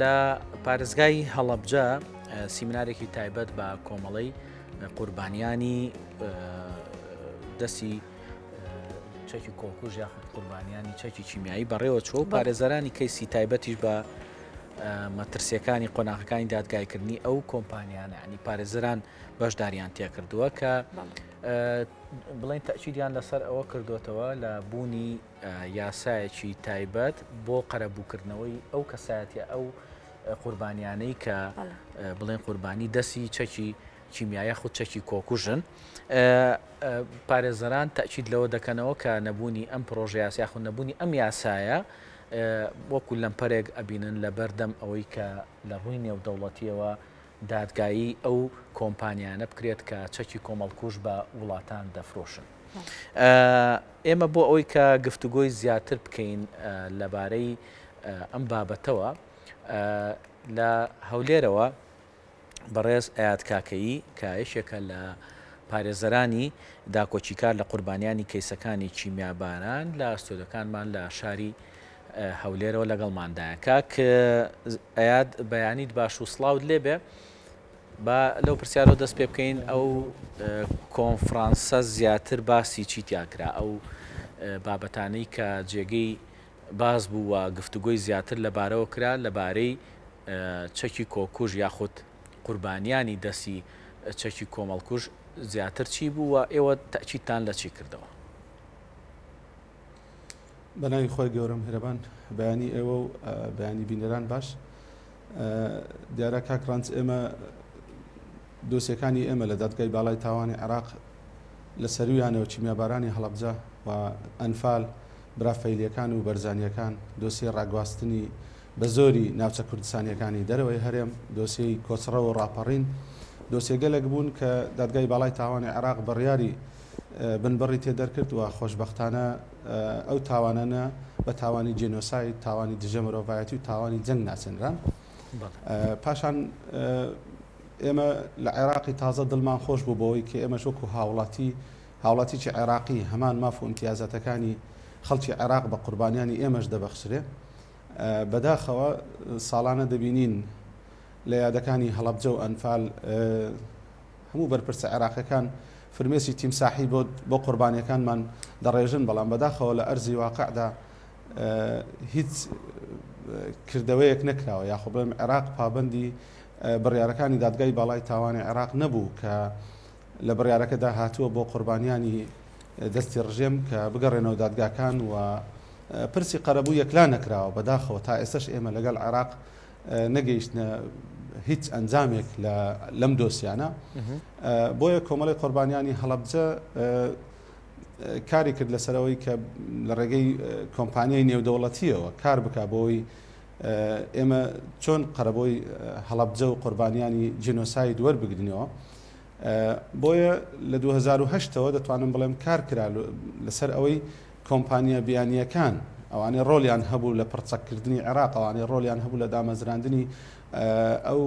لە پارێزگای هەڵەبجە سیمینارێکی تایبەت بە کۆمەڵەی قوربانیانی دەستی چەکی کۆکوژ یاخود قوربانیانی چەکی کیمیایی بەڕێوە چوە و پارێزەرانی کەیسی تایبەتیش بە مەترسیەکانی قۆناغەکانی دادگایکردنی ئەو کۆمپانیانە ینی پارێزەران بەشداریان تێکردووە کە بڵێن تەئکیدیان لەسەر ئەوە کردوتەوە لە بوونی یاسایەکی تایبەت بۆ قەرەبووکردنەوەی ئەو کەسایەتیە ئەو قوربانیانەی کە بڵێن قوربانی دەستی چەکی کیمیایی یاخود چەکی کۆکوژن. پارێزەران تەئکید لەوە دەکەنەوە کە نەبوونی ئەم پرۆژە یاسا یاخود نەبوونی ئەم یاسایە وەکو لەمپەرێک ئەبینن لە بەردەم ئەوەی کە لە ڕووی نێودەوڵەتیەوە دادگایی ئەو کۆمپانیانە بکرێت کە چەکی کۆمەڵکوژ بە وڵاتان دەفرۆشن. ئێمە بۆ ئەوەی کە گفتوگۆی زیاتر بکەین لەبارەی ئەم بابەتەوە لە هەولێرەوە بەڕێز ئەیاد کاکەیی کە یەکێکە لە پارێزەرانی داکۆکیکار لە قوربانیانی کەیسەکانی کیمیاباران لە ستۆدیۆکانمان لە شاری هەولێرەوە لەگەڵماندایە. کاک ئەیاد بەیانیت باش و سڵاوت لێبێ. با لەو پرسیارەوە دەست پێ بکەین ئەو کۆنفرانسە زیاتر باسی چی تیا کرا ئەو بابەتانەی کە جێگەی باس بوو و گفتوگۆی زیاتر لەبارەوە کرا لەبارەی چەکی کۆکوژ یاخود قوربانیانی دەستی چەکی کۆمەڵکوژ زیاتر چی بوو و ئێوە تەئکیدتان لە چی کردەوە؟ بە ناوی خوای گەورە میهرەبان بەیانی ئێوە و بەیانی بینەران باش. دیارە کاک ڕەنج ئێمە دۆسیەکانی ئێمە لە دادگای باڵای تاوانی عێراق لە سەرویانەوە کیمیابارانی هەڵەبجە و ئەنفال، برا فەیلیەکان و بەرزانیەکان، دۆسیەی ڕاگواستنی بە زۆری ناوچە کوردستانیەکانی دەرەوەی هەرێم، دۆسیەی کۆچڕەو و ڕاپەڕین، دۆسیەگەلێک بوون کە دادگای باڵای تاوانی عێراق بڕیاری بنبڕی تێ دەرکرد و خۆشبەختانە ئەو تاوانانە بە تاوانی جینۆساید، تاوانی دژە مرۆڤایەتی و تاوانی جەنگ ناسێنران. پاشان ئێمە لە عێراقی تازە دڵمان خۆش بوو بەوەی کە ئێمەش وەکو هاوڵاتی هاوڵاتیی عێراقی هەمان ماف و ئیمتیازاتەکانی خەڵکی عێراق بە قوربانیانی ئێمەش دەبەخشرێ. بەداخەوە ساڵانە دەبینین لە یادەکانی هەڵەبجە و ئەنفال هەموو بەرپرسە عێراقیەکان فرمێسی تیمساحی بۆ بۆ قوربانیەکانمان دەڕێژن، بەڵام بەداخەوە لە ئەرزی واقعدا هیچ کردەوەیەک نەکراوە یاخۆ بڵێم عێراق پابەندی بڕیارەکانی دادگای باڵای تاوانی عێراق نەبوو کە لە بڕیارەکەدا هاتووە بۆ قوربانیانی دەستی ڕژێم کە بگەڕێنەوە دادگاکان و پرسی قەرەبوو یەکلا نەکراوە بەداخەوە تا ئێستش ئێمە لەگەڵ عێراق نەگەیشتنە هیچ ئەنجامێک لەم دۆسیانە بۆیە کۆمەڵی قوربانیانی هەڵەبجە کاری کرد لەسەرەوەی کە لە ڕێگەی کۆمپانیای نێودەوڵەتیەوە کار بک بۆی ئێمە چۆن قەرەبۆی هەڵەبجە و قوربانیانی جینۆساید وەربگرینەوە بۆیە لە 2010ەوە دەتوانم بڵێم کار کرا لەسەر ئەوەی کۆمپانیا بیانییەکان، ئەوانەی ڕۆڵیان هەبوو لە پڕچەککردنی عێراق، ئەوانەی ڕۆڵیان هەبوو لە دامەزراندنی ئەو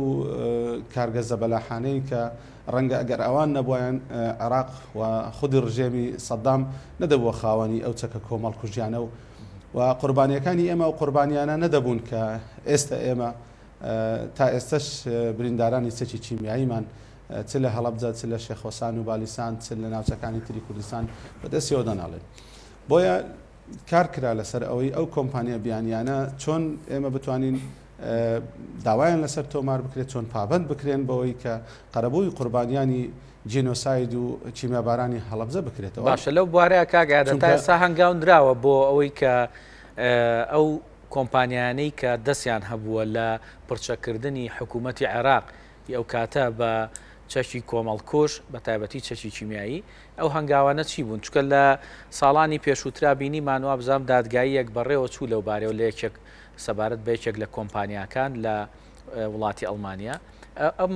کارگە زەبەلاحانەی کە ڕەنگە ئەگەر ئەوان نەبوایەن عێراق و خودی ڕژێمی سەدام نەدەبووە خاوەنی ئەو چەکە کۆمەڵکوژیانە و و قوربانیەکانی ئێمە ئەو قوربانیانە نەدەبوون کە ئێستا ئێمە تا ئێستش بریندارانی چەکی کیمیاییمان چ لە هەڵەبجە، چ لە شێخۆسان و بالیسان، چ لە ناوچەکانی تری کوردستان بەدەستیەوە دەناڵێن. بۆیە کار کرا لەسەر ئەوەی ئەو کۆمپانیا بیانیانە چۆن ئێمە بتوانین داوایان لەسەر تۆمار بکرێت، چۆن پابەند بکرێن بەوەی کە قەرەبووی قوربانیانی جینۆساید و کیمیابارانی هەڵەبجە بکرێتەوە. باشە لەو بوارەیە کاک ئادە تا ئێستا هەنگاو نراوە بۆ ئەوەی کە ئەو کۆمپانیانەی کە دەستیان هەبووە لە پڕچەکردنی حکوومەتی عێراق ی ئەو کاتە بە چەکی کۆمەڵکوژ بە تایبەتی چەکی کیمیایی ئەو هەنگاوانە چی بوون؟ چونکە لە ساڵانی پێشووترا بینیمان وابزانم دادگاییەک بەڕێوە چوو لەو بارەیەوە لە یەکێک سەبارەت بە یەکێک لە کۆمپانیاکان لە وڵاتی ئەڵمانیا ئەم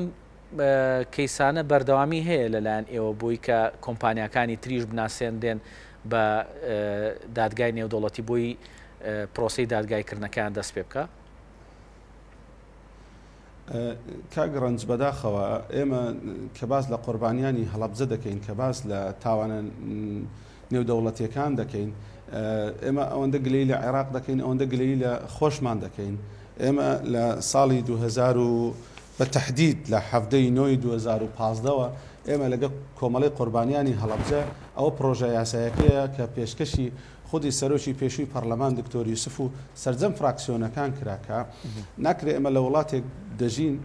کەیسانە بەردەوامی هەیە لەلایەن ئێوە بۆی کە کۆمپانیاکانی تریش بناسێنرێن بە دادگای نێودەوڵەتی بۆی پرۆسەی دادگایکردنەکەیان دەست پێ بکە؟ کاک ڕەنج بەداخەوە ئێمە کە باس لە قوربانیانی هەڵەبجە دەکەین کە باس لە تاوانە نێودەوڵەتیەکان دەکەین ئێمە ئەوەندە گلەی لە عێراق دەکەین ئەوەندە گلەی لە خۆشمان دەکەین. ئێمە لە ساڵی 2000 و بە تەحدید لە 17 ی نۆی 2015 وە ئێمە لەگەڵ کۆمەڵەی قوربانیانی هەڵەبجە ئەوە پڕۆژە یاسایەکەیە کە پێشکەشی خودی سەرۆکی پێشووی پەڕلەمان دکتۆر یوسف و سەرجەم فراکسیۆنەکان کرا کە ناکرێ ئێمە لە وڵاتێک دەژین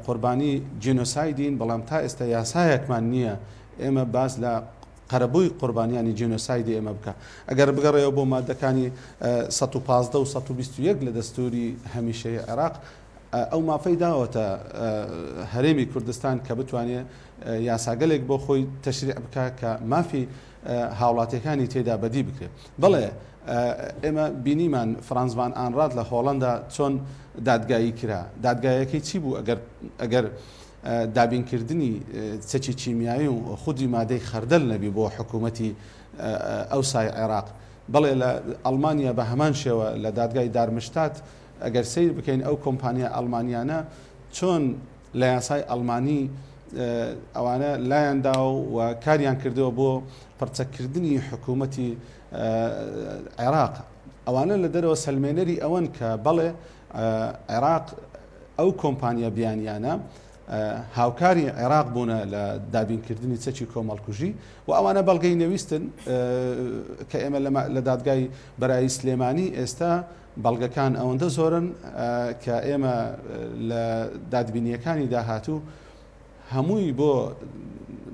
قوربانی جینۆسایدین بەڵام تا ئێستا یاسایەکمان نییە ئێمە باس لە قەرەبووی قوربانیانی جینۆسایدی ئێمە بکا. ئەگەر بگەڕێیەوە بۆ ماددەکانی 115 و 121 لە دەستووری هەمیشەیی عێراق، ئەو مافەی داوەتە هەرێمی کوردستان کە بتوانێ یاساگەلێک بۆ خۆی تەشریع بکا کە مافی هاوڵاتیەکانی تێدا بەدی بکرێ. بەڵێ ئێمە بینیمان فرانز ڤان ئانرات لە هۆڵەندا چۆن دادگایی کرا. دادگایەکەی چی بوو ئەگەر ئەگەر دابینکردنی چەکی کیمیایی و خودی مادەی خەردەل نەبی بۆ حکوومەتی ئەوسای عێراق. بەڵێ لە ئەڵمانیا بە هەمان شێوە لە دادگای دارمشتات ئەگەر سەیر بکەین ئەو کۆمپانیا ئەڵمانیانە چۆن لە یاسای ئەڵمانی ئەوانە لایان داوە و کاریان کردووە بۆ پڕچەککردنی حکوومەتی عێراق ئەوانە لە دەرەوە سەلمێنەری ئەوەن کە بەڵێ عێراق ئەو کۆمپانیا بیانیانە هاوکاری عێراق بوونە لە دابینکردنی چەکی کۆمەڵکوژی و ئەوانە بەڵگەی نەویستن کە ئێمە لە دادگای بەرایی سلێمانی ئێستا بەڵگەکان ئەوەندە زۆرن کە ئێمە لە دادبینیەکانی داهاتوو هەمووی بۆ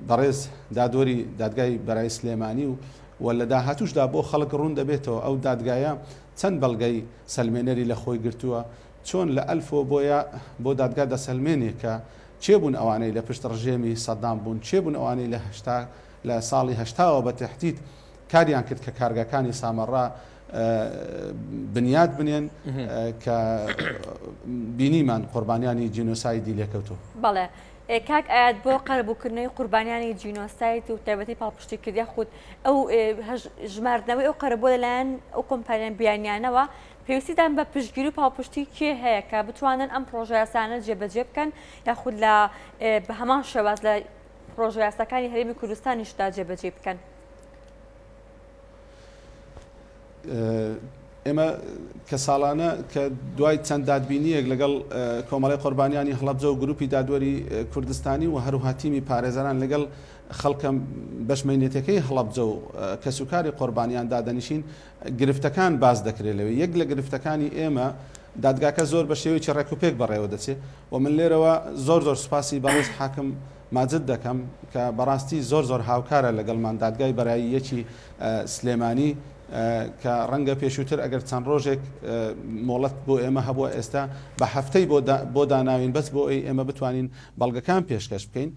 بەڕێز دادوەری دادگای بەرای سلێمانی و و لە داهاتووشدا بۆ خەڵک ڕوون دەبێتەوە ئەو دادگایە چەند بەڵگەی سەلمێنەری لە خۆی گرتووە، چۆن لە ئەلفەوە بۆ یا بۆ دادگا دەسەلمێنێ کە کێ بوون ئەوانەی لە پشت ڕژێمی سەدام بوون، کێ بوون ئەوانەی لە هەشتا لە ساڵی هەشتاوە بە تەهدید کاریان کرد کە کارگاکانی سامەڕا بنیات بنێن کە بینیمان قوربانیانی جینۆسایدی لێکەوتووە. بەڵێ کاک ئایاد بۆ قەرەبووکردنەوەی قوربانیانی جینۆساید و تایبەتی پاڵپشتی کرد یاخود ئەو ژماردنەوەی ئەو قەرەبووە لەلایەن ئەو کۆمپانیا بیانیانەوە پێویستیتان بە پشتگیری و پاڵپشتی کێ هەیە کە بتوانن ئەم پڕۆژەیاسانە جێبەجێ بکەن یاخود لە بە هەمان شێواز لە پڕۆژەیاساکانی هەرێمی کوردستانیشدا جێبەجێ بکەن؟ ئێمە کە ساڵانە کە دوای چەند دادبینیەک لەگەڵ کۆمەڵی قوربانیانی هەڵەبجە و گروپی دادوەری کوردستانی و هەروها تیمی پارێزەران لەگەڵ خەڵکە بەشمەینەتەکەی هەڵەبجە و کەسوکاری قوربانیان دادەنیشین گرفتەکان باس دەکرێت لەوێ یەک لە گرفتەکانی ئێمە دادگاکە زۆر بە شێوەیەکی ڕێکوپێک بەڕێوە دەچێت و من لێرەوە زۆر زۆر سوپاسی بەڕێز حاکم ماجد دەکەم کە بەڕاستی زۆر زۆر هاوکارە لەگەڵمان دادگای بەرایی یەکی سلێمانی کە ڕەنگە پێشووتر ئەگەر چەند ڕۆژێک مۆڵەت بۆ ئێمە هەبووە ئێستا بە هەفتەی بۆ داناوین بەس بۆ ئەوەی ئێمە بتوانین بەڵگەکان پێشکەش بکەین.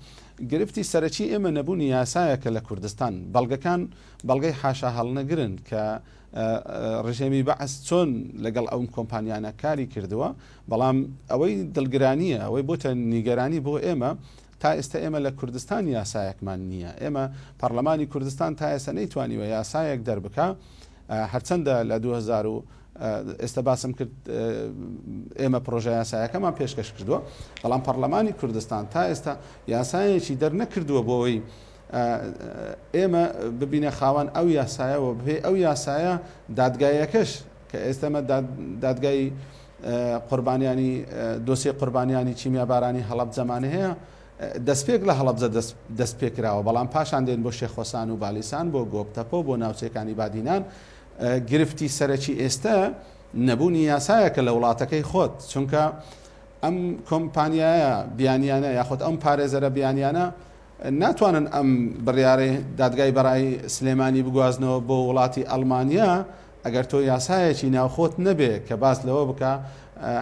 گرفتی سەرەکی ئێمە نەبوونی یاسایەکە لە کوردستان. بەڵگەکان بەڵگەی حاشا هەڵنەگرن کە ڕژێمی بەعس چۆن لەگەڵ ئەو کۆمپانیانە کاری کردووە، بەڵام ئەوەی دڵگرانییە، ئەوەی بۆتە نیگەرانی بۆ ئێمە، تا ئێستا ئێمە لە کوردستان یاسایەکمان نییە. ئێمە پەڕلەمانی کوردستان تا ئێستا نەیتوانیوە یاسایەک دەربکا، هەرچەندە لە 2000 و ئێستا باسم کرد ئێمە پرۆژە یاسایەکەمان پێشکەش کردووە، بەڵام پەڕلەمانی کوردستان تا ئێستا یاسایەکی دەرنەکردووە بۆ ئەوەی ئێمە ببینە خاوەن ئەو یاسایە و بەپێی ئەو یاسایە دادگایەکەش کە ئێستا ئەمە دادگای قوربانیانی دۆسیەی قوربانیانی کیمیابارانی هەڵەبجەمان هەیە، دەستپێک لە هەڵەبجە دەست پێکراوە، بەڵام پاشان دێن بۆ شێخۆسان و بالیسان، بۆ گۆپتەپە و بۆ ناوچەکانی بادینان. گرفتی سەرەکی ئێستە نەبوونی یاسایەکە لە وڵاتەکەی خۆت، چونکە ئەم کۆمپانیایە بیانیانە یاخود ئەم پارێزەرە بیانیانە ناتوانن ئەم بڕیارەی دادگای بەرایی سلێمانی بگوازنەوە بۆ وڵاتی ئەڵمانیا، ئەگەر تۆ یاسایەکی ناوخۆت نەبێ کە باس لەوە بکا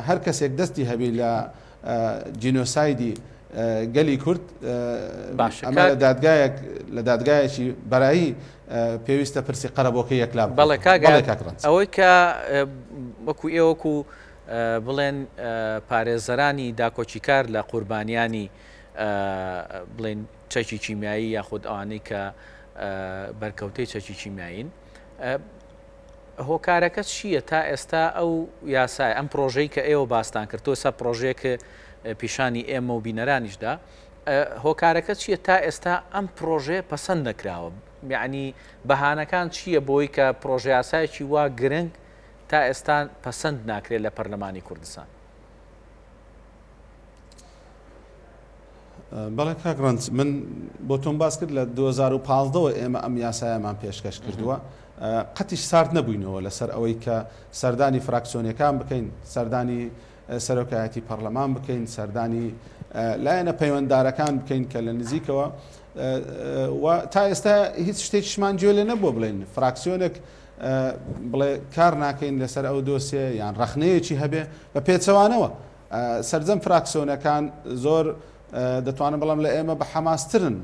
هەر کەسێک دەستی هەبی لە جینۆسایدی گەلی کورد باشە ئەمە لە دادگایەک لە دادگایەکی بەرایی پێویستە پرسی قەرەبۆکە یەکلا بەڵێ کاک ڕەنج ئەوەی کە وەکو ئێوە وەکو بڵێن پارێزەرانی داکۆکیکار لە قوربانیانی بڵێن چەکی کیمیایی یاخود ئەوانەی کە بەرکەوتەی چەکی کیمیایین هۆکارەکە چییە تا ئێستا ئەو یاسای ئەم پرۆژەی کە ئێوە باستان کرد تۆ سا پرۆژەیەک پیشانی ئێمە و بینەرانیشدا هۆکارەکە چییە تا ئێستا ئەم پرۆژەیە پەسەند نەکراوە یعنی بەهانەکان چییە بۆی کە پرۆژە یاسایەکی وا گرنگ تا ئێستا پەسەند ناکرێت لە پەرلەمانی کوردستان؟ بەڵێ کاک ڕەنج من بۆ تۆم باس کرد لە 2015ەوە ئێمە ئەم یاسایەمان پێشکەش کردووە قەتیش سارد نەبووینەوە لەسەر ئەوەی کە سەردانی فراکسیۆنەکان بکەین سەردانی سەرۆکایەتی پەرلەمان بکەین سەردانی لایەنە پەیوەنددارەکان بکەین کە لە نزیکەوە و تا ئێستا هیچ شتێکیشمان گوێ لێ نەبووە بڵێن فراکسیۆنێک بڵێ کار ناکەین لەسەر ئەو دۆسیە یان ڕەخنەیەکی هەبێ بە پێچەوانەوە سەرجەم فراکسیۆنەکان زۆر دەتوانم بڵێم لە ئێمە بە حەماسترن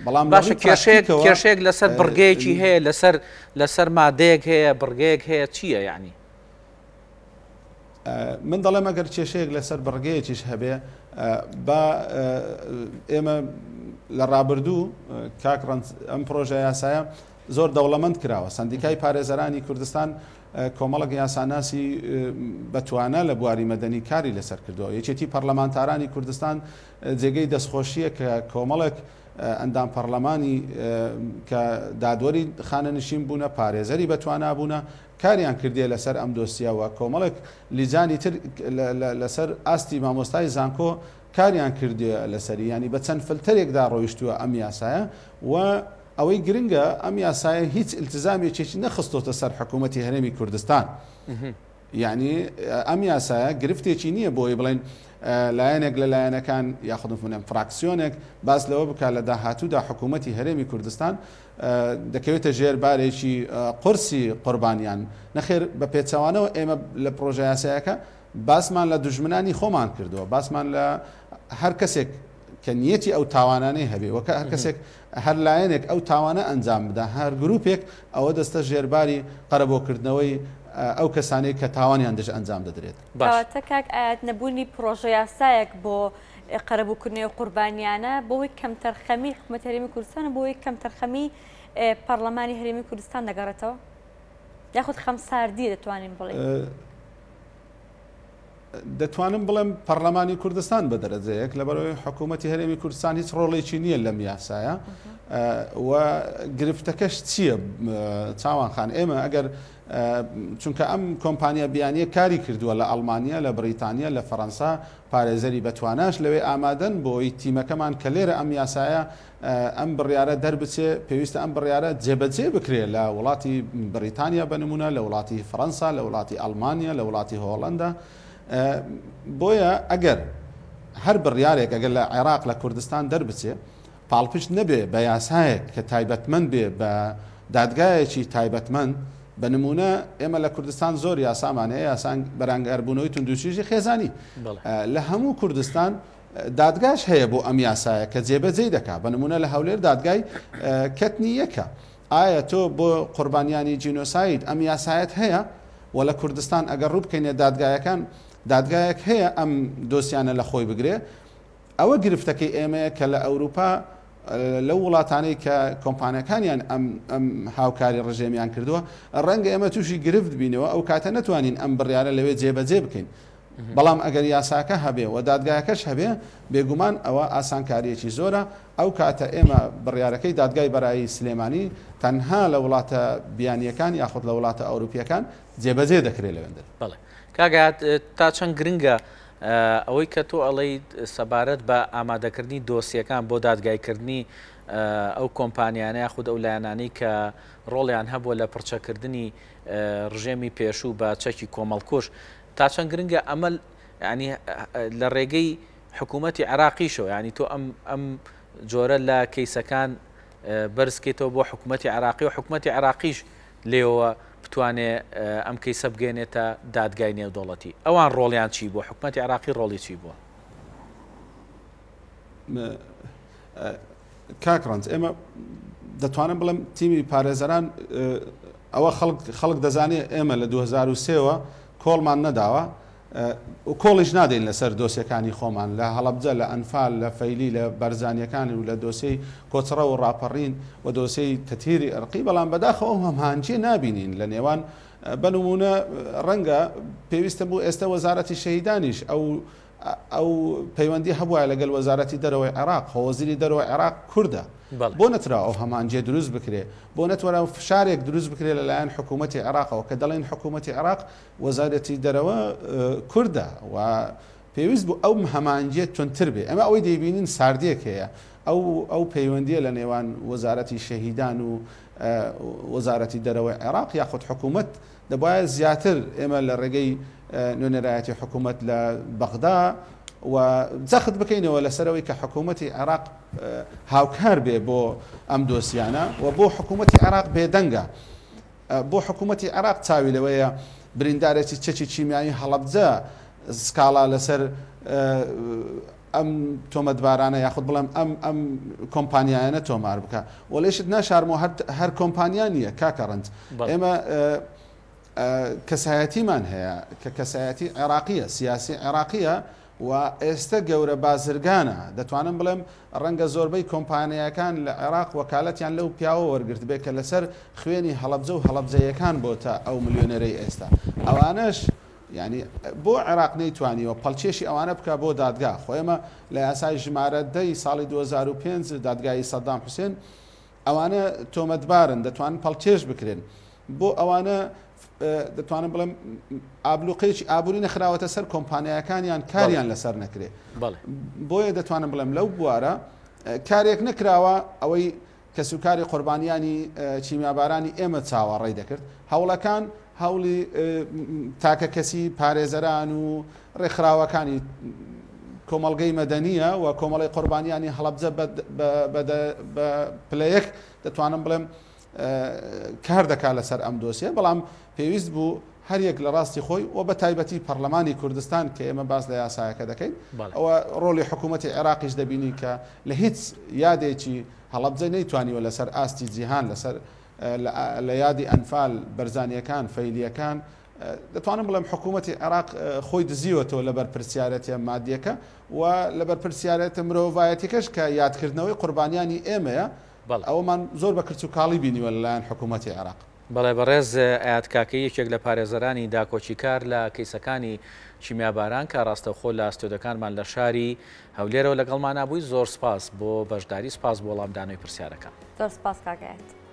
بەڵام باشە کێشەیەک کێشەیەک لەسەر بڕگەیەکی هەیە لەسەر لەسەر مادەیەک هەیە بڕگەیەک هەیە چییە یعنی؟ من دەڵێم ئەگەر کێشەیەک لەسەر بڕگەیەکیش هەبێ با ئێمە لە ڕابردوو کاک ڕەنج ئەم پرۆژە یاسایە زۆر دەوڵەمەند کراوە سندیکای پارێزەرانی کوردستان کۆمەڵک یاساناسی بەتوانا لە بواری مەدەنی کاری لەسەر کردووە یەکێتی پەرلەمانتارانی کوردستان جێگەی دەستخۆشیە کە کۆمەڵێک ئەندام پەرلەمانی کە دادوەری خانەنشین بوونە پارێزەری بەتوانا بوونە کاریان کردیە لەسەر ئەم دۆسیە و کۆمەڵێک لیجانی تر لەسەر ئاستی مامۆستای زانکۆ کاریان کردیە لەسەری یانی بە چەند فلتەرێکدا ڕۆیشتووە ئەم یاسایە و ئەوەی گرنگە ئەم یاسایە هیچ التزامێکێکی نەخستۆتە سەر حکوومەتی هەرێمی کوردستان یعنی ئەم یاسایە گرفتێکی نییە بۆی بڵێن لایەنێک لە لایەنەکان یاخود فراکسیۆنێک باس لەوە بکات لە داهاتوودا حکوومەتی هەرێمی کوردستان دەکەوێتە ژێر بارێکی قورسی قوربانیان. نەخێر بە پێچەوانەوە ئێمە لە پرۆژە یاسایەکە باسمان لە دوژمنانی خۆمان کردووە، باسمان لە هەر کەسێک کە نیەتی ئەو تاوانانەی هەبێ وەکە هەر کەسێک هەر لایەنێک ئەو تاوانە ئەنجام بدا هەر گروپێک ئەوە دەستە ژێرباری قەرەبۆکردنەوەی ئەو کەسانەی کە تاوانیان دژ ئەنجام دەدرێت. کەواتە کاک ئایات نەبوونی پرۆژە یاسایەک بۆ قەرەبووکردنەوەی ئەو قوربانیانە بۆ هۆی کەمتەرخەمی حکومەتی هەرێمی کوردستان و بۆ هۆی کەمتەرخەمی پەرلەمانی هەرێمی کوردستان دەگەڕێتەوە یاخود خەمساردی دەتوانین بڵێین؟ دەتوانم بڵێم پەرلەمانی کوردستان بە دەرەجەیەک لەبەرەوەی حکوومەتی هەرێمی کوردستان هیچ ڕۆڵێکی نییە لەم یاسایە و گرفتەکەش چییە چاوان خان ئێمە ئەگەر چونکە ئەم کۆمپانیا بیانیە کاری کردووە لە ئەڵمانیا لە بریتانیا لە فەەنسا پارێزەری بەتواناش لەوێ ئامادەن بۆی تیمەکەمان کە لێرە ئەم یاسایە ئەم بڕیارە دەربچێ پێویستە ئەم بڕیارە جێبەجێ بکرێ لە وڵاتی بڕیتانیا بە نمونە لە وڵاتی فەرەنسا لە وڵاتی ئەڵمانیا لە وڵاتی هۆڵندا بۆیە ئەگەر هەر بڕیارێک ئەگەر لە عێراق لە کوردستان دەربچێ پاڵپشت نەبێ بە یاسایەک کە تایبەتمەند بێ بە دادگایەکی تایبەتمەند، بە نموونە ئێمە لە کوردستان زۆر یاسامان هەیە، یاسان بەرانگاربوونەوەی توندوتیژی خێزانی لە هەموو کوردستان دادگاش هەیە بۆ ئەم یاسایە کە جێبەجێی دەکا، بە نموونە لە هەولێر دادگای کەتنی یەکە. ئایا تۆ بۆ قوربانیانی جینۆساید ئەم یاسایەت هەیە؟ و لە کوردستان ئەگەر ڕوو بکەینە دادگایەکان دادگایەک هەیە ئەم دۆسیانە لە خۆی بگرێ؟ ئەوە گرفتەکەی ئێمەیە کە لە ئەوروپا لەو وڵاتانەی کە کۆمپانیاکانیان ئەم ئەم هاوکاری ڕژێمیان کردووە ڕەنگە ئێمە تووشی گرفت بینەوە ئەو کاتە نەتوانین ئەم بڕیارە لەوێ جێبەجێ بکەین بەڵام ئەگەر یاساکە هەبێ و دادگایەکەش هەبێ بێگومان ئەوە ئاسانکاریەکی زۆرە ئەو کاتە ئێمە بڕیارەکەی دادگای بەرایی سلێمانی تەنها لە وڵاتە بیانیەکان یاخود لە وڵاتە ئەوروپیەکان جێبەجێ دەکرێت لەوێندەر. بەڵێ کاک ئایات تا چەند گرنگە ئەوەی کە تۆ ئەڵێیت سەبارەت بە ئامادەکردنی دۆسیەکان بۆ دادگایکردنی ئەو کۆمپانیانە یاخود ئەو لایەنانەی کە ڕۆڵیان هەبووە لە پڕچەکردنی ڕژێمی پێشوو بە چەکی کۆمەڵکوژ تا چەند گرنگە ئەمە ینی لە ڕێگەی حکوومەتی عراقیشەوە ینی تۆ ئەم ئەم جۆرە لە کەیسەکان بەرزکەیتەوە بۆ حکوومەتی عراقی و حکوومەتی عراقیش لێوە بتوانێ ئەم کەیسە بگەیەنێتە دادگای نێودەوڵەتی. ئەوان ڕۆڵیان چی بووە؟ حکومەتی عێراقی ڕۆڵی چی بووە؟ کاک ڕەنج ئێمە دەتوانم بڵێم تیمی پارێزەران ئەوە خەڵک دەزانێت ئێمە لە 2023ەوە کۆڵمان نەداوە و کۆڵیش نادەین لەسەر دۆسیەکانی خۆمان لە هەڵەبجە، لە ئەنفال، لە فەیلی، لە بارزانییەکان و لە دۆسیەی کۆچڕەو و ڕاپەڕین و دۆسیەی تەتهیری ئەرقی، بەڵام بەداخەوە ئەو هەمهانگییە نابینین لە نێوان بە نموونە ڕەنگە پێویستە بوو ئێستە وەزارەتی شەهیدانیش ئەو ئەو پەیوەندی هەبوایە لەگەل وەزارەتی دەرەوەی عێراق، خۆ وەزیری دەرەوەی عێراق کوردە، بۆ نەترا ئەو هەمانجیە دروست بکرێ، بۆ نەتوەرا فشارێک دروست بکرێ لەلایەن حکوومەتی عێراقەوە کە دەڵێن حکوومەتی عێراق وەزارەتی دەرەوە کوردە و پێویست بوو ئەو هەمانجیە توندتر بێ. ئێمە ئەوەی دەیبینین ساردیەک هەیە، ئەو ئەو پەیوەندیە لە نێوان وەزارەتی شەهیدان و وەزارەتی دەرەوەی عێراق یاخود حکوومەت دەبوایە زیاتر ئێمە لە ڕێگەی نوێنەرایەتی حکوومەت لە بەغدا و جەخت بکەینەوە لەسەرەوەی کە حکوومەتی عێراق هاوکار بێ بۆ ئەم دۆسیانە و بۆ حکوومەتی عێراق بێدەنگە. بۆ حکوومەتی عێراق چاوی لەوەیە بریندارێکی چەکی کیمیایی هەڵەبجە سکاڵا لەسەر ئەم تۆمەتبارانە یاخود بڵێم ئەم ئەم کۆمپانیایانە تۆمار بکە و لێشت ناشارمەوە هەر هەر کۆمپانیا نییە کاکە ڕەنج ئێمە کەسایەتیمان هەیە کە کەسایەتی عێراقیە سیاسی عێراقیە و ئێستە گەورە بازرگانە دەتوانم بڵێم ڕەنگە زۆربەی کۆمپانیاکان لە عێراق وەکالەتیان لەو پیاوە وەرگرت بێ کە لەسەر خوێنی هەڵەبجە و هەڵەبجەیەکان بۆتە ئەو ملیۆنێرەی ئێستا ئەوانەش یانی بۆ عێراق نەیتوانیوە پەڵکێشی ئەوانە بکا بۆ دادگا؟ خۆ ئێمە لە یاسای ژمارە دە ی ساڵی 2005 دادگایی سەدام حوسێن ئەوانە تۆمەتبارن دەتوانن پەڵکێش بکرێن بۆ ئەوانە دەتوانم بڵێم ئابلوقەیەکی ئابووری نەخراوەتە سەر کۆمپانیاکانیان کاریان لەسەر نەکرێ بۆیە دەتوانم بڵێم لەو بوارە کارێک نەکراوە ئەوەی کەسوکاری قوربانیانی کیمیابارانی ئێمە چاوەڕێی دەکرد. هەوڵەکان هەوڵی تاکەکەسی، پارێزەران و ڕێکخراوەکانی کۆمەڵگەی مەدەنییە و کۆمەڵەی قوربانیانی هەڵەبجە بە پلە یەک دەتوانم بڵێم کار دەکات لەسەر ئەم دۆسیە، بەڵام پێویست بوو هەریەک لە ڕاستی خۆی و بە تایبەتی پەرلەمانی کوردستان کە ئێمە باس لە یاسایەکە دەکەین ئەوە ڕۆڵی حکوومەتی عێراقیش دەبینین کە لە هیچ یادێکی هەڵەبجە نەیتوانیوە لەسەر ئاستی جیهان لەسەر لە یادی ئەنفال بەرزانیەکان فەیلیەکان دەتوانم بڵێم حکوومەتی عێراق خۆی دزیوەتەوە لە بەرپرسیارەتە مادیەکە و لە بەرپرسیارەتە مرۆڤایەتیەکەش کە یادکردنەوەی قوربانیانی ئێمەیە ئەوەمان زۆر بە کرچ و کاڵی بینیوە لەلایەن حکوومەتی عێراق. بەڵێ بەڕێز ئەیاد کاکەیی یەکێک لە پارێزەرانی داکۆکیکار لە کەیسەکانی کیمیاباران کە ڕاستەوخۆ لە ستۆدیۆکانمان لە شاری هەولێرەوە لەگەڵمانا بووی زۆر سپاس بۆ بەشداری سپاس بۆ وەڵامدانەوەی پرسیارەکان. زۆر سپاس کاک ئەیاد.